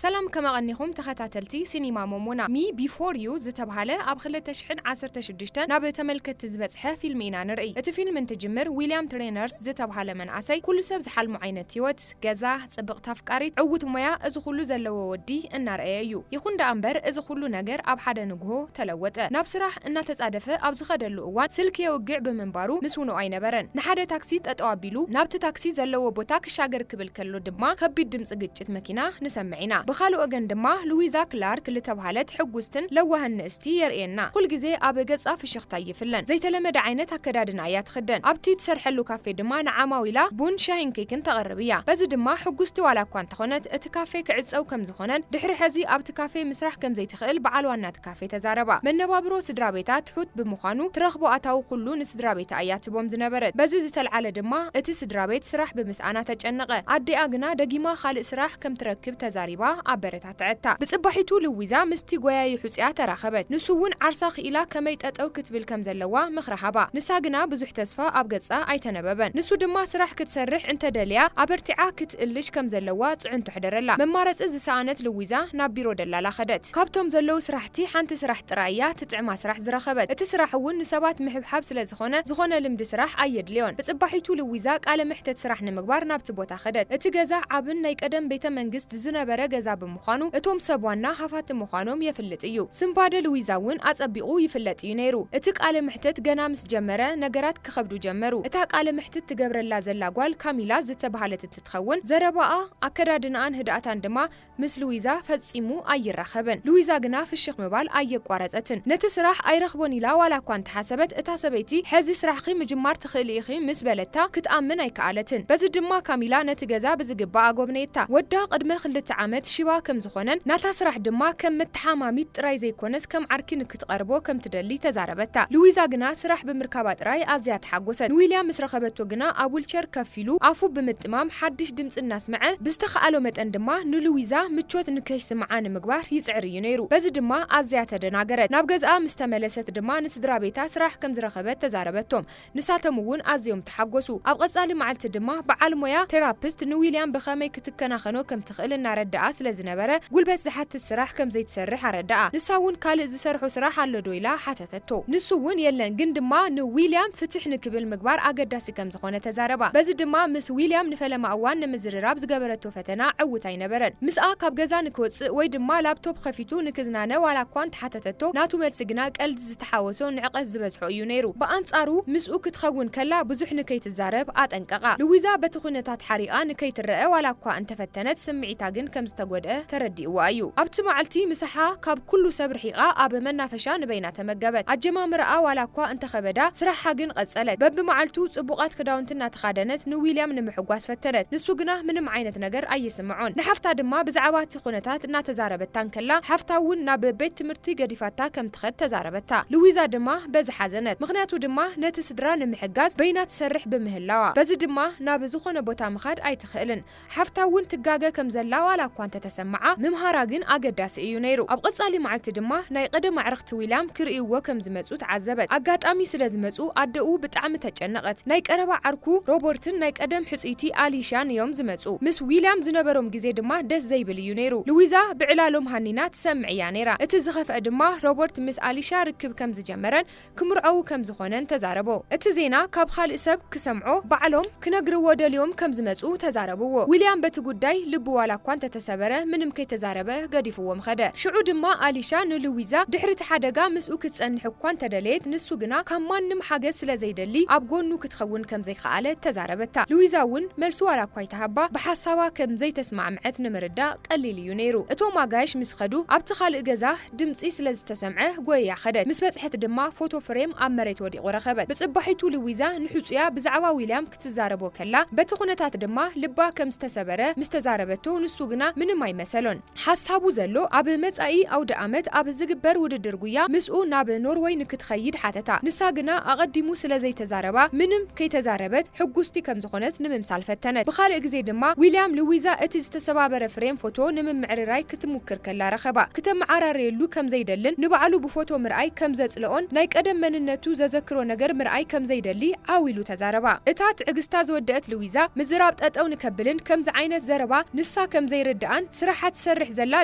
ሰላም፣ ከመቐኒኹም ተኸታተልቲ ሲኒማ ሞሞና። ሚ ቢፎር ዩ ዝተብሃለ ኣብ ክልተ ሽሕን ዓሰርተ ሽዱሽተን ናብ ተመልከትቲ ዝበጽሐ ፊልም ኢና ንርኢ። እቲ ፊልም እንትጅምር፣ ዊልያም ትሬነርስ ዝተብሃለ መንኣሰይ ኩሉ ሰብ ዝሓልሞ ዓይነት ህይወት፣ ገዛ፣ ጽብቕቲ ኣፍቃሪት፣ ዕዉት ሞያ፣ እዚ ኩሉ ዘለዎ ወዲ እናረኣየ እዩ። ይኹን ደኣ እምበር፣ እዚ ኩሉ ነገር ኣብ ሓደ ንግሆ ተለወጠ። ናብ ስራሕ እናተጻደፈ ኣብ ዝኸደሉ እዋን፣ ስልኪ የውግዕ ብምንባሩ ምስውንኡ ኣይነበረን። ንሓደ ታክሲ ጠጠው ኣቢሉ ናብቲ ታክሲ ዘለዎ ቦታ ክሻገር ክብል ከሎ ድማ ከቢድ ድምጺ ግጭት መኪና ንሰምዕ ኢና። ብኻልእ ወገን ድማ ሉዊዛ ክላርክ ዝተብሃለት ሕጉስትን ለዋህን ንእስቲ የርእየና። ኩልግዜ ኣብ ገጻ ፍሽኽታ ይፍለን። ዘይተለመደ ዓይነት ኣከዳድና እያ ትኽደን። ኣብቲ ትሰርሐሉ ካፌ ድማ ንዓማዊላ ቡን፣ ሻሂን ኬክን ተቕርብ እያ። በዚ ድማ ሕጉስቲ ዋላ እኳ እንተኾነት፣ እቲ ካፌ ክዕጸው ከም ዝኾነን ድሕሪ ሕዚ ኣብቲ ካፌ ምስራሕ ከም ዘይትኽእል በዓል ዋና እቲ ካፌ ተዛረባ። መነባብሮ ስድራ ቤታ ትሑት ብምዃኑ፣ ትረኽቦ ኣታዊ ኩሉ ንስድራ ቤታ እያ ትቦም ዝነበረት። በዚ ዝተልዓለ ድማ እቲ ስድራ ቤት ስራሕ ብምስኣና ተጨነቐ። ኣዲኣ ግና ደጊማ ካልእ ስራሕ ከም ትረክብ ተዛሪባ ኣበረታተዐታ። ብጽባሒቱ ሉዊዛ ምስቲ ጎያዪ ሕጹያ ተራኸበት። ንሱ እውን ዓርሳ ክኢላ ከመይ ጠጠው ክትብል ከም ዘለዋ ምኽሪ ሃባ። ንሳ ግና ብዙሕ ተስፋ ኣብ ገጻ ኣይተነበበን። ንሱ ድማ ስራሕ ክትሰርሕ እንተደልያ ኣበርቲዓ ክትእልሽ ከም ዘለዋ ጽዕንቶ ኣሕደረላ። መማረጺ ዝሰኣነት ሉዊዛ ናብ ቢሮ ደላላ ኸደት። ካብቶም ዘለዉ ስራሕቲ ሓንቲ ስራሕ ጥራይ እያ ትጥዕማ ስራሕ ዝረኸበት። እቲ ስራሕ እውን ንሰባት ምሕብሓብ ስለ ዝኾነ፣ ዝኾነ ልምዲ ስራሕ ኣየድልዮን። ብጽባሒቱ ሉዊዛ ቃለ መሕተት ስራሕ ንምግባር ናብቲ ቦታ ኸደት። እቲ ገዛ ዓብን ናይ ቀደም ቤተ መንግስት ዝነበረ ገዛ ብምዃኑ፣ እቶም ሰብ ዋና ሃፋቲ ምዃኖም የፍልጥ እዩ። ስንባደ ሉዊዛ እውን ኣጸቢቑ ይፍለጥ እዩ ነይሩ። እቲ ቃለ መሕተት ገና ምስ ጀመረ፣ ነገራት ክኸብዱ ጀመሩ። እታ ቃለ መሕትት ትገብረላ ዘላ ጓል ካሚላ ዝተባህለት እንትትኸውን፣ ዘረባኣ፣ ኣከዳድናኣን ህድኣታን ድማ ምስ ሉዊዛ ፈጺሙ ኣይራኸብን። ሉዊዛ ግና ፍሽኽ ምባል ኣየቋረጸትን። ነቲ ስራሕ ኣይረኽቦን ኢላ ዋላ እኳ እንተሓሰበት፣ እታ ሰበይቲ፣ "ሕዚ ስራሕኺ ምጅማር ትኽእሊ ኢኺ" ምስ በለታ፣ ክትኣምን ኣይከኣለትን። በዚ ድማ ካሚላ ነቲ ገዛ ብዝግባእ ኣጎብነየታ። ወዳ ቅድሚ ክልተ ዓመት ሽባ ከም ዝኾነን፣ ናታ ስራሕ ድማ ከም መተሓማሚት ጥራይ ዘይኮነስ፣ ከም ዓርኪ ንክትቐርቦ ከም ትደሊ ተዛረበታ። ሉዊዛ ግና ስራሕ ብምርካባ ጥራይ ኣዝያ ተሓጎሰት። ንዊልያም ምስ ረኸበቶ ግና ኣብ ዊልቸር ከፍ ኢሉ ኣፉ ብምጥማም ሓድሽ ድምጺ እናስምዐ፣ ብዝተኻእሎ መጠን ድማ ንሉዊዛ ምቾት ንከይስምዓ ንምግባር ይጽዕር እዩ ነይሩ። በዚ ድማ ኣዝያ ተደናገረት። ናብ ገዝኣ ምስ ተመለሰት ድማ ንስድራ ቤታ ስራሕ ከም ዝረኸበት ተዛረበቶም። ንሳቶም እውን ኣዝዮም ተሓጎሱ። ኣብ ቀጻሊ መዓልቲ ድማ በዓል ሞያ ቴራፒስት ንዊልያም ብኸመይ ክትከናኸኖ ከም ትኽእል እናረድኣ ስለ ዝነበረ፣ ጉልበት ዝሓትት ስራሕ ከም ዘይትሰርሕ ኣረድኣ። ንሳ እውን ካልእ ዝሰርሖ ስራሕ ኣሎ ዶ ኢላ ሓተተቶ። ንሱ እውን የለን፣ ግን ድማ ንዊልያም ፍትሕ ንክብል ምግባር ኣገዳሲ ከም ዝኾነ ተዛረባ። በዚ ድማ ምስ ዊልያም ንፈለማ እዋን ንምዝርራብ ዝገበረቶ ፈተና ዕውት ኣይነበረን። ምስኣ ካብ ገዛ ንክወጽእ ወይ ድማ ላፕቶፕ ከፊቱ ንክዝናነ ዋላ እኳ እንተሓተተቶ፣ ናቱ መልሲ ግና ቀልዲ ዝተሓወሶ ንዕቀት ዝበዝሖ እዩ ነይሩ። ብኣንጻሩ ምስኡ ክትኸውን ከላ ብዙሕ ንከይትዛረብ ኣጠንቀቓ። ሉዊዛ በቲ ኩነታት ሓሪቓ ንከይትረአ ዋላ እኳ እንተፈተነት፣ ስምዒታ ግን ከም ዝተጎድአ ተረዲእዋ እዩ። ኣብቲ መዓልቲ ምሳሓ ካብ ኩሉ ሰብ ርሒቓ ኣብ መናፈሻ ንበይና ተመገበት። ኣጀማምራኣ ዋላ እኳ እንተኸበዳ፣ ስራሓ ግን ቀጸለት። በብመዓልቱ ጽቡቓት ክዳውንቲ እናተኻደነት ንዊልያም ንምሕጓስ ፈተነት። ንሱ ግና ምንም ዓይነት ነገር ኣይስምዖን። ንሓፍታ ድማ ብዛዕባ እቲ ኩነታት እናተዛረበታ እንከላ፣ ሓፍታ እውን ናብ ቤት ትምህርቲ ገዲፋታ ከም ትኸድ ተዛረበታ። ሉዊዛ ድማ በዚ ሓዘነት። ምኽንያቱ ድማ ነቲ ስድራ ንምሕጋዝ በይና ትሰርሕ ብምህላዋ። በዚ ድማ ናብ ዝኾነ ቦታ ምኻድ ኣይትኽእልን። ሓፍታ እውን ትጋገ ከም ዘላ ዋላ እኳ እንተተሰምዓ፣ ምምሃራ ግን ኣገዳሲ እዩ ነይሩ። ኣብ ቀጻሊ መዓልቲ ድማ ናይ ቀደም ኣዕርኽቲ ዊልያም ክርእይዎ ከም ዝመጹ ተዓዘበት። ኣጋጣሚ ስለ ዝመጹ ኣደኡ ብጣዕሚ ተጨነቐት። ናይ ቀረባ ዓርኩ ሮበርትን ናይ ቀደም ሕጽይቲ ኣሊሻን እዮም ዝመጹ። ምስ ዊልያም ዝነበሮም ግዜ ድማ ደስ ዘይብል እዩ ነይሩ። ሉዊዛ ብዕላሎም ሃኒና ትሰምዕ እያ ነይራ። እቲ ዝኸፍአ ድማ ሮበርት ምስ ኣሊሻ ርክብ ከም ዝጀመረን ክምርዐዉ ከም ዝኾነን ተዛረቦ። እቲ ዜና ካብ ካልእ ሰብ ክሰምዖ ባዕሎም ክነግርዎ ደልዮም ከም ዝመጹ ተዛረብዎ። ዊልያም በቲ ጉዳይ ልቡ ዋላ እኳ እንተተሰበረ፣ ምንም ከይተዛረበ ገዲፍዎም ኸደ። ሽዑ ድማ ኣሊሻ ንሉዊዛ ድሕሪ እቲ ሓደጋ ምስኡ ክትጸንሕ እኳ እንተደለየት፣ ንሱ ግና ካብ ማንም ሓገዝ ስለ ዘይደሊ ኣብ ጎኑ ክትኸውን ከም ዘይከኣለት ተዛረበታ። ሉዊዛ እውን መልሲ ዋላ እኳ ኣይተሃባ፣ ብሓሳባ ከም ዘይተስማዕምዐት ንምርዳእ ቀሊል እዩ ነይሩ። እቶም ኣጋይሽ ምስ ኸዱ፣ ኣብቲ ካልእ ገዛ ድምጺ ስለ ዝተሰምዐ ጎይያ ኸደት። ምስ በጽሐት ድማ ፎቶ ፍሬም ኣብ መሬት ወዲቑ ረኸበት። ብጽባሒቱ ሉዊዛ ንሕጹያ ብዛዕባ ዊልያም ክትዛረቦ ከላ፣ በቲ ኩነታት ድማ ልባ ከም ዝተሰበረ ምስ ተዛረበቶ፣ ንሱ ግና ምንም ኣይመሰሎን። ሓሳቡ ዘሎ ኣብ መጻኢ ኣውደ ኣመት ኣብ ዝግበር ውድድር ጉያ ምስኡ ናብ ኖርወይ ንክትኸይድ ሓተታ። ንሳ ግና ኣቐዲሙ ስለ ዘይተዛረባ፣ ምንም ከይተዛረበት ሕጉስቲ ከም ዝኾነት ንምምሳል ፈተነት። ብኻልእ ግዜ ድማ ዊልያም ሉዊዛ እቲ ዝተሰባበረ ፍሬም ፎቶ ንምምዕርራይ ክትሙክር ከላ ረኸባ። ክተመዓራረየሉ ከም ዘይደልን ንባዕሉ ብፎቶ ምርኣይ ከም ዘጽልኦን ናይ ቀደም መንነቱ ዘዘክሮ ነገር ምርኣይ ከም ዘይደሊ ዓው ኢሉ ተዛረባ። እታ ትዕግስታ ዝወደአት ሉዊዛ ምዝራብ ጠጠው ንከብልን ከምዚ ዓይነት ዘረባ ንሳ ከም ዘይርድኣን ስራሓ ትሰርሕ ዘላ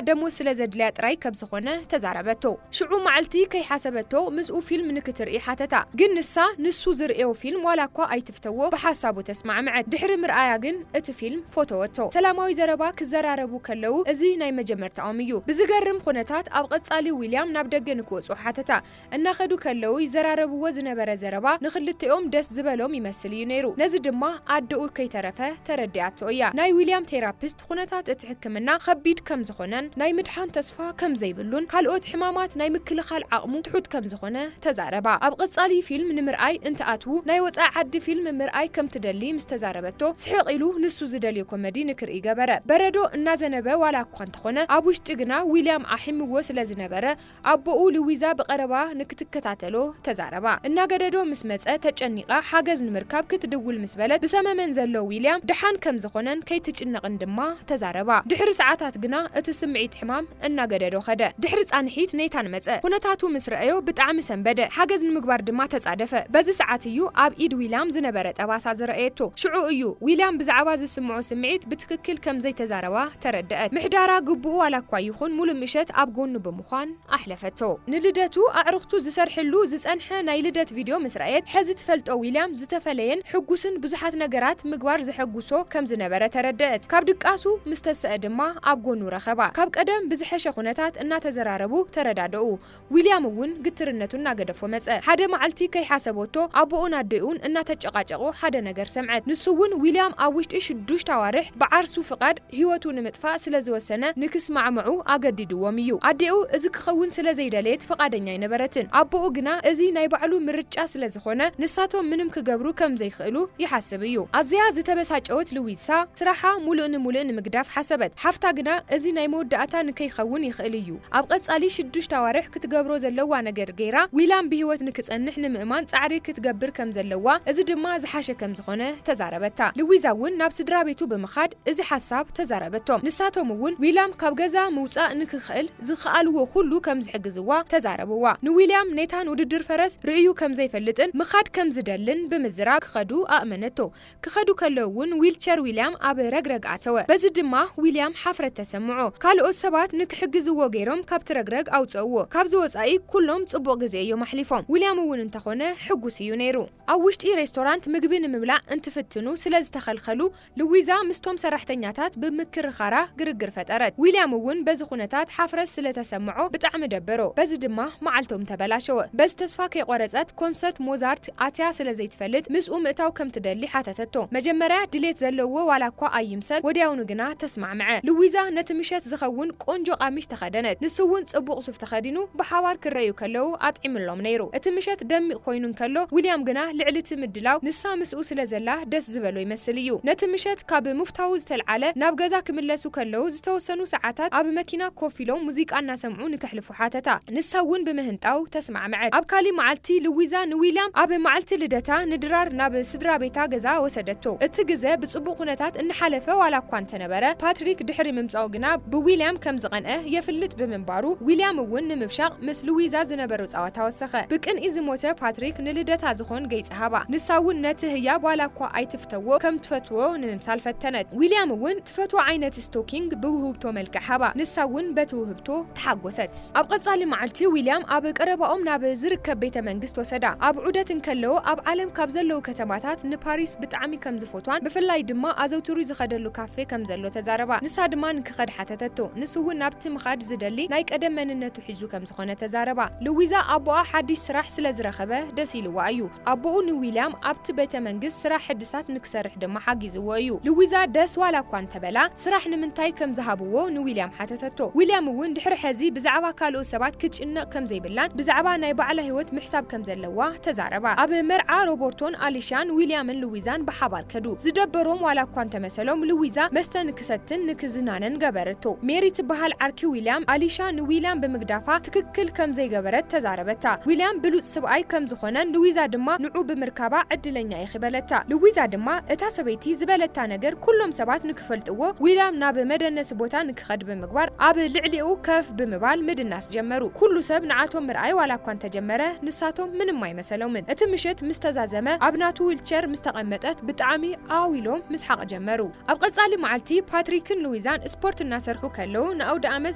ደሞዝ ስለ ዘድልያ ጥራይ ከም ዝኾነ ተዛረበቶ። ሽዑ መዓልቲ ከይሓሰበቶ ምስኡ ፊልም ንክትርኢ ሓተታ። ግን ንሳ ንሱ ዝርእዮ ፊልም ዋላ እኳ ኣይትፍተዎ፣ ብሓሳቡ ተስማዕምዐት። ድሕሪ ምርኣያ ግን እቲ ፊልም ፈተወቶ። ሰላማዊ ዘረባ ክዘራረቡ ከለዉ እዚ ናይ መጀመርታኦም እዩ። ብዝገርም ኩነታት ኣብ ቀጻሊ ዊልያም ናብ ደገ ንክወጽኡ ሓተታ። እናኸዱ ከለዉ ይዘራረብዎ ዝነበረ ዘረባ ንኽልቲኦም ደስ ዝበሎም ይመስል እዩ ነይሩ። ነዚ ድማ ኣደኡ ከይተረፈ ተረዲኣቶ እያ። ናይ ዊልያም ቴራፒስት ኩነታት እቲ ሕክምና ኸቢድ ከም ዝኾነን ናይ ምድሓን ተስፋ ከም ዘይብሉን ካልኦት ሕማማት ናይ ምክልኻል ዓቕሙ ትሑት ከም ዝኾነ ተዛረባ። ኣብ ቐጻሊ ፊልም ንምርኣይ እንትኣትዉ ናይ ወጻኢ ዓዲ ፊልም ምርኣይ ከም ትደሊ ምስ ተዛረበቶ ስሕቕ ኢሉ ንሱ ዝደልዮ ኮመዲ ንክርኢ ገበረ። በረዶ እናዘነበ ዋላ እኳ እንተኾነ ኣብ ውሽጢ ግና ዊልያም ኣሒምዎ ስለ ዝነበረ ኣቦኡ ልዊዛ ብቐረባ ንክትከታተሎ ተዛረባ። እናገደዶ ምስ መጸ ተጨኒቓ ሓገዝ ንምርካብ ክትድውል ምስ በለት ብሰመመን ዘሎ ዊልያም ደሓን ከም ዝኾነን ከይትጭነቕን ድማ ተዛረባ። ድሕሪ ሰዓታት ግና እቲ ስምዒት ሕማም እናገደዶ ኸደ። ድሕሪ ጻንሒት ኔታን መጸ። ኩነታቱ ምስ ረኣዮ ብጣዕሚ ሰንበደ። ሓገዝ ንምግባር ድማ ተጻደፈ። በዚ ሰዓት እዩ ኣብ ኢድ ዊልያም ዝነበረ ጠባሳ ዝረኣየቶ። ሽዑ እዩ ዊልያም ብዛዕባ ዝስምዖ ስምዒት ብትክክል ከም ዘይተዛረባ ተረድአት። ምሕዳራ ግቡኡ ዋላ እኳ ይኹን ሙሉእ ምሸት ኣብ ጎኑ ብምዃን ኣሕለፈቶ። ንልደቱ ኣዕሩኽቱ ዝሰርሕሉ ዝጸንሐ ናይ ልደት ቪድዮ ምስ ረኣየት፣ ሕዚ ትፈልጦ ዊልያም ዝተፈለየን ሕጉስን ብዙሓት ነገራት ምግባር ዘሐጉሶ ከም ዝነበረ ተረደአት። ካብ ድቃሱ ምስ ተሰአ ድማ ኣብ ጎኑ ረኸባ። ካብ ቀደም ብዝሐሸ ኩነታት እናተዘራረቡ ተረዳደኡ። ዊልያም እውን ግትርነቱ እናገደፎ መጸ። ሓደ መዓልቲ ከይሓሰበቶ ኣቦኡን ኣዴኡን እናተጨቃጨቁ ሓደ ነገር ሰምዐት። ንሱ እውን ዊልያም ኣብ ውሽጢ ሽዱሽተ ኣዋርሕ ብዓርሱ ፍቓድ ህይወቱ ንምጥፋእ ስለ ዝወሰነ ንክስማዕምዑ ኣገዲድዎም እዩ። ኣዴኡ እዚ ክኸውን ስለ ዘይደለየት ፍቓደኛ ኣይነበረትን። ኣቦኡ ግና እዚ ናይ ባዕሉ ምርጫ ስለ ዝኾነ ንሳቶም ምንም ክገብሩ ከም ዘይኽእሉ ይሓስብ እዩ። ኣዝያ ዝተበሳጨወት ልዊሳ ስራሓ ሙሉእ ንሙሉእ ንምግዳፍ ሓሰበት። ሓፍታ ግና እዚ ናይ መወዳእታ ንከይኸውን ይኽእል እዩ። ኣብ ቐጻሊ ሽዱሽተ ኣዋርሕ ክትገብሮ ዘለዋ ነገር ገይራ ዊልያም ብህይወት ንክጸንሕ ንምእማን ጻዕሪ ክትገብር ከም ዘለዋ፣ እዚ ድማ ዝሓሸ ከም ዝኾነ ተዛረበታ። ልዊዛ እውን ናብ ስድራ ቤቱ ብምኻድ እዚ ሓሳብ ተዛረበቶም። ንሳቶም እውን ዊልያም ካብ ገዛ ምውጻእ ንክኽእል ዝኸኣልዎ ኩሉ ከም ዝሕግዝዋ ተዛረብዋ። ንዊልያም ኔታን ውድድር ፈረስ ርእዩ ከም ዘይፈልጥን ምኻድ ከም ዝደልን ብምዝራብ ክኸዱ ኣእመነቶ። ክኸዱ ከለዉ እውን ዊልቸር ዊልያም ኣብ ረግረግ ኣተወ። በዚ ድማ ዊልያም ሓፍረት ተሰምዖ። ካልኦት ሰባት ንክሕግዝዎ ገይሮም ካብቲ ረግረግ ኣውጸእዎ። ካብዚ ወጻኢ ኩሎም ጽቡቕ ግዜ እዮም ኣሕሊፎም። ዊልያም እውን እንተኾነ ሕጉስ እዩ ነይሩ። ኣብ ውሽጢ ሬስቶራንት ምግቢ ንምብላዕ እንትፍትኑ ስለ ዝተኸልኸሉ ልዊዛ ምስቶም ሰራሕተኛታት ብምክርኻራ ግርግር ፈጠረት። ዊልያም እውን በዚ ኩነታት ሓፍረት ስለ ተሰምዖ ብጣዕሚ ደበሮ። በዚ ድማ መዓልቶም ተበላሸወ። በዚ ተስፋ ከይቆረጸት ኮንሰርት ሞዛርት ኣትያ ስለ ዘይትፈልጥ ምስኡ ምእታው ከም ትደሊ ሓተተቶ። መጀመርያ ድሌት ዘለዎ ዋላ እኳ ኣይምሰል፣ ወዲያውኑ ግና ተስማዕምዐ። ልዊዛ ነቲ ምሸት ዝኸውን ቆንጆ ቃሚሽ ተኸደነት። ንሱ እውን ጽቡቕ ሱፍ ተኸዲኑ ብሓባር ክረኣዩ ከለዉ ኣጥዒምሎም ነይሩ። እቲ ምሸት ደሚቕ ኮይኑ እንከሎ ዊልያም ግና ልዕሊ እቲ ምድላው ንሳ ምስኡ ስለ ዘላ ደስ ዝበሎ ይመስል እዩ። ነቲ ምሸት ካብ ምፍታዉ ዝተልዓለ ናብ ገዛ ክምለሱ ከለዉ ዝተወሰኑ ሰዓታት ኣብ መኪና ኮፍ ኢሎም ሙዚቃ እናሰምዑ ንከሕልፉ ሓተታ። ንሳ እውን ብምህንጣው ተስማዕምዐት። ኣብ ካሊእ መዓልቲ ልዊዛ ንዊልያም ኣብ መዓልቲ ልደታ ንድራር ናብ ስድራ ቤታ ገዛ ወሰደቶ። እቲ ግዘ ብጽቡቕ ኩነታት እናሓለፈ ዋላ እኳ እንተነበረ ፓትሪክ ድሕሪ ምምጻኡ ግና ብዊልያም ከም ዝቐንአ የፍልጥ ብምንባሩ ዊልያም እውን ንምብሻቕ ምስ ልዊዛ ዝነበሮ ጸዋታ ወሰኸ። ብቅንኢ ዝሞተ ፓትሪክ ንልደታ ዝኾን ገይጽ ሃባ። ንሳ እውን ነቲ ህያብ ዋላ እኳ ኣይትፍተዎ ከም ትፈትዎ ንምምሳል ፈተነት። ዊልያም እውን ትፈትዎ ዓይነት ስቶኪንግ ብውህብቶ መልክዕ ሃባ። ንሳ እውን በቲ ውህብቶ ተሓጎሰት። ኣብ ቀጻሊ መዓልቲ ዊልያም ኣብ ቀረባኦም ናብ ዝርከብ ቤተ መንግስት ወሰዳ። ኣብ ዑደት እንከለዉ ኣብ ዓለም ካብ ዘለዉ ከተማታት ንፓሪስ ብጣዕሚ ከም ዝፈትዋን ብፍላይ ድማ ኣዘውቲሩ ዝኸደሉ ካፌ ከም ዘሎ ተዛረባ። ንሳ ድማ ንክኸድ ሓተተቶ። ንሱ እውን ናብቲ ምኻድ ዝደሊ ናይ ቀደም መንነቱ ሒዙ ከም ዝኾነ ተዛረባ። ልዊዛ ኣቦኣ ሓድሽ ስራሕ ስለ ዝረኸበ ደስ ኢልዋ እዩ። ኣቦኡ ንዊልያም ኣብቲ ቤተ መንግስት ስራሕ ሕድሳት ንክሰርሕ ድማ ሓጊዝዎ እዩ። ልዊዛ ደስ ዋላ እኳ እንተበላ ስራሕ ንምንታይ ከም ዝሃብዎ ንዊልያም ሓተተቶ። ዊልያም እውን ድሕሪ ሕዚ ብዛዕባ ካልኦት ሰባት ክትጭነቕ ከም ዘይብላን ብዛዕባ ናይ ባዕላ ህይወት ምሕሳብ ከም ዘለዋ ተዛረባ። ኣብ መርዓ ሮበርቶን ኣሊሻን ዊልያምን ልዊዛን ብሓባር ከዱ። ዝደበሮም ዋላ እኳ እንተመሰሎም ልዊዛ መስተ ንክሰትን ንክዝናነን ገበረቶ። ሜሪ ትበሃል ዓርኪ ዊልያም ኣሊሻ ንዊልያም ብምግዳፋ ትክክል ከም ዘይገበረት ተዛረበታ። ዊልያም ብሉጽ ስብኣይ ከም ዝኾነን ልዊዛ ድማ ንዑ ብምርካባ ዕድለኛ ኢኺ በለታ። ልዊዛ ድማ እታ ሰበይቲ ዝበለታ ነገር ኩሎም ሰባት ንክፈልጥዎ ዊልያም ናብ መደነሲ ቦታ ንክኸድ ብምግባር ኣብ ልዕሊኡ ከፍ ብምባል ምድናስ ጀመሩ። ኩሉ ሰብ ንዓቶም ምርኣይ ዋላ እኳ እንተጀመረ ንሳቶም ምንም ኣይመሰሎምን። እቲ ምሽት ምስ ተዛዘመ ኣብ ናቱ ዊልቸር ምስ ተቐመጠት ብጣዕሚ ዓው ኢሎም ምስሓቕ ጀመሩ። ኣብ ቀጻሊ መዓልቲ ፓትሪክን ልዊዛን ስፖርት እናሰርሑ ከለዉ ንኣውደ ዓመት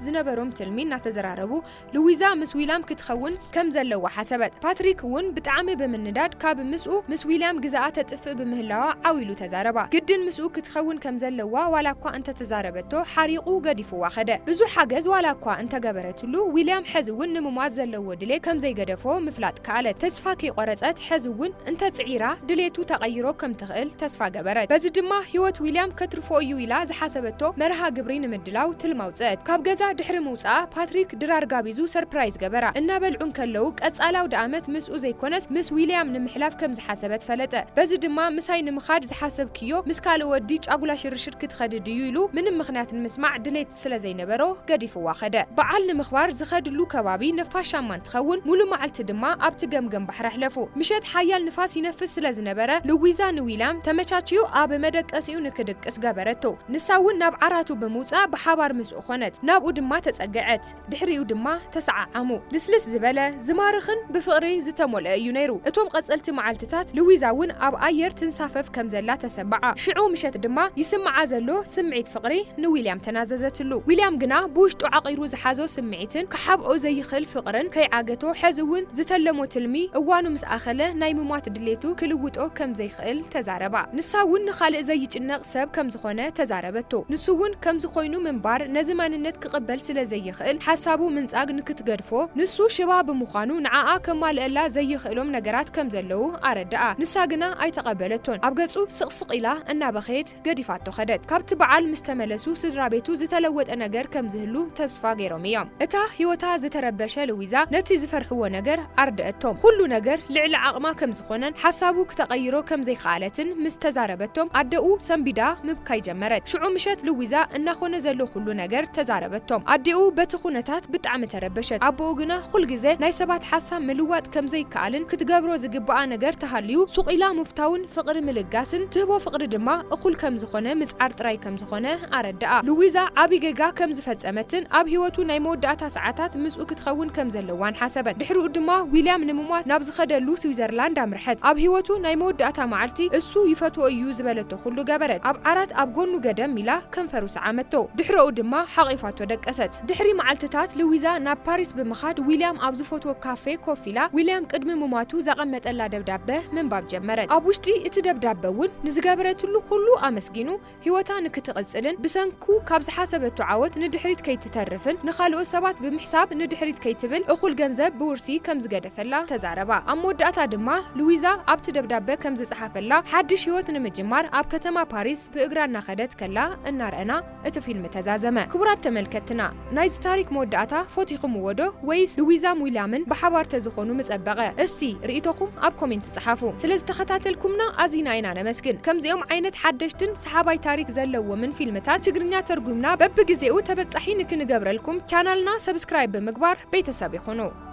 ዝነበሮም ትልሚ እናተዘራረቡ፣ ሉዊዛ ምስ ዊልያም ክትኸውን ከም ዘለዋ ሓሰበት። ፓትሪክ እውን ብጣዕሚ ብምንዳድ ካብ ምስኡ ምስ ዊልያም ግዛኣ ተጥፍእ ብምህላዋ ዓው ኢሉ ተዛረባ። ግድን ምስኡ ክትኸውን ከም ዘለዋ ዋላ እኳ እንተተዛረበቶ ሓሪቑ ገዲፍዋ ኸደ። ብዙሕ ሓገዝ ዋላ እኳ እንተገበረትሉ፣ ዊልያም ሕዚ እውን ንምሟት ዘለዎ ድሌት ከም ዘይገደፎ ምፍላጥ ከኣለት። ተስፋ ከይቆረጸት ሕዚ እውን እንተ ጽዒራ ድሌቱ ተቐይሮ ከም ትኽእል ተስፋ ገበረት። በዚ ድማ ህይወት ዊልያም ከትርፎ እዩ ኢላ ዝሓሰበቶ መርሃ ግብሪ ንምድላው ትልሚ ኣውጽአት። ካብ ገዛ ድሕሪ ምውጽኣ ፓትሪክ ድራር ጋቢዙ ሰርፕራይዝ ገበራ። እናበልዑ እንከለዉ ቀጻሊ ኣውደ ዓመት ምስኡ ዘይኮነስ ምስ ዊልያም ንምሕላፍ ከም ዝሓሰበት ፈለጠ። በዚ ድማ ምሳይ ንምኻድ ዝሓሰብክዮ ምስ ካልእ ወዲ ጫጉላ ሽርሽር ክትኸዲ ድዩ ኢሉ ምንም ምኽንያት ንምስማዕ ድሌት ስለ ዘይነበሮ ገዲፍዋ ኸደ። በዓል ንምኽባር ዝኸድሉ ከባቢ ነፋሻማ እንትኸውን ሙሉ መዓልቲ ድማ ኣብቲ ገምገም ባሕሪ ኣሕለፉ። ምሸት ሓያል ንፋስ ይነፍስ ስለ ዝነበረ ሉዊዛ ንዊልያም ተመቻችዩ ኣብ መደቀሲኡ ንክድቅስ ገበረቶ። ንሳ እውን ናብ ዓራቱ ብምውጻእ ብሓባር ምስኡ ኾነት። ናብኡ ድማ ተጸግዐት። ድሕሪኡ ድማ ተሰዓዓሙ። ልስልስ ዝበለ፣ ዝማርኽን ብፍቕሪ ዝተሞልአ እዩ ነይሩ። እቶም ቀጸልቲ መዓልትታት ሉዊዛ እውን ኣብ ኣየር ትንሳፈፍ ከም ዘላ ተሰምዓ። ሽዑ ምሸት ድማ ይስምዓ ዘሎ ስምዒት ፍቕሪ ንዊልያም ተናዘዘትሉ። ዊልያም ግና ብውሽጡ ዓቒሩ ዝሓዞ ስምዒትን ክሓብኦ ዘይኽእል ፍቕርን ከይዓገቶ፣ ሕዚ እውን ዝተለሞ ትልሚ እዋኑ ምስ ኣኸለ ናይ ምሟት ድሌቱ ክልውጦ ከም ዘይኽእል ተዛረባ። ንሳ እውን ንኻልእ ዘይጭነቕ ሰብ ከም ዝኾነ ተዛረበቶ። ንሱ እውን ከምዚ ኮይኑ ምንባር ነዚ ማንነት ክቕበል ስለ ዘይኽእል ሓሳቡ ምንጻግ ንክትገድፎ፣ ንሱ ሽባ ብምዃኑ ንዓኣ ከማልእላ ዘይኽእሎም ነገራት ከም ዘለዉ ኣረድኣ። ንሳ ግና ኣይተቐበለቶን። ኣብ ገጹ ስቕስቕ ኢላ እናበኸየት ገዲፋቶ ኸደት። ካብቲ በዓል ምስ ተመለሱ ስድራ ቤቱ ዝተለወጠ ነገር ከም ዝህሉ ተስፋ ገይሮም እዮም። እታ ህይወታ ዝተረበሸ ሉዊዛ ነቲ ዝፈርሕዎ ነገር ኣርድአቶም። ኩሉ ነገር ልዕሊ ዓቕማ ከም ዝኾነን ሓሳቡ ክተቐይሮ ከም ዘይከኣለትን ምስ ተዛረበቶም ኣደኡ ሰንቢዳ ምብካይ ጀመረት። ሽዑ ምሸት ሉዊዛ እናኾነ ዘሎ ኩሉ ነገር ተዛረበቶም። ኣዴኡ በቲ ኩነታት ብጣዕሚ ተረበሸት። ኣቦኡ ግና ኩል ግዜ ናይ ሰባት ሓሳብ ምልዋጥ ከም ዘይከኣልን ክትገብሮ ዝግብኣ ነገር ተሃልዩ ሱቕ ኢላ ምፍታውን ፍቕሪ ምልጋስን ትህቦ ፍቕሪ ድማ እኹል ከም ዝኾነ ምጽዓር ጥራይ ከም ዝኾነ ኣረድኣ። ሉዊዛ ዓቢ ጌጋ ከም ዝፈጸመትን ኣብ ህይወቱ ናይ መወዳእታ ሰዓታት ምስኡ ክትኸውን ከም ዘለዋን ሓሰበት። ድሕሪኡ ድማ ዊልያም ንምሟት ናብ ዝኸደሉ ስዊዘርላንድ ኣምርሐት። ኣብ ህይወቱ ናይ መወዳእታ መዓልቲ እሱ ይፈትዎ እዩ ዝበለቶ ኩሉ ገበረት። ኣብ ዓራት ኣብ ጎኑ ገደም ኢላ ከንፈሩ ሰዓመቶ። ድሕረኡ ድማ ሓቒፋቶ ደቀሰት። ድሕሪ መዓልትታት ሉዊዛ ናብ ፓሪስ ብምኻድ ዊልያም ኣብ ዝፈትዎ ካፌ ኮፍ ኢላ ዊልያም ቅድሚ ምሟቱ ዘቐመጠላ ደብዳበ ምንባብ ጀመረት። ኣብ ውሽጢ እቲ ደብዳበ እውን ንዝገበረትሉ ኩሉ ኣመስጊኑ ህይወታ ንክትቕጽልን ብሰንኩ ካብ ዝሓሰበቶ ዓወት ንድሕሪት ከይትተርፍን ንኻልኦት ሰባት ብምሕሳብ ንድሕሪት ከይትብል እኹል ገንዘብ ብውርሲ ከም ዝገደፈላ ተዛረባ። ኣብ መወዳእታ ድማ ሉዊዛ ኣብቲ ደብዳበ ከም ዝጸሓፈላ ሓድሽ ህይወት ንምጅማር ኣብ ከተማ ፓሪስ ብእግራ እናኸደት ከላ እናረኣና እቲ ፊልም ተዛዘመ። ክቡራት ተመልከትና፣ ናይዚ ታሪክ መወዳእታ ፈቲኹምዎ ዶ ወይስ ሉዊዛን ዊልያምን ብሓባር ተዝኾኑ ምጸበቐ? እስቲ ርእይቶኹም ኣብ ኮሜንት ጸሓፉ። ስለ ዝተኸታተልኩምና ኣዚና ኢና ነመስግን። ከምዚኦም ዓይነት ሓደሽትን ሰሓባይ ታሪክ ዘለዎምን ፊልምታት ትግርኛ ተርጉምና በብግዜኡ ተበጻሒ ንክንገብረልኩም ቻናልና ሰብስክራይብ ብምግባር ቤተሰብ ይኹኑ።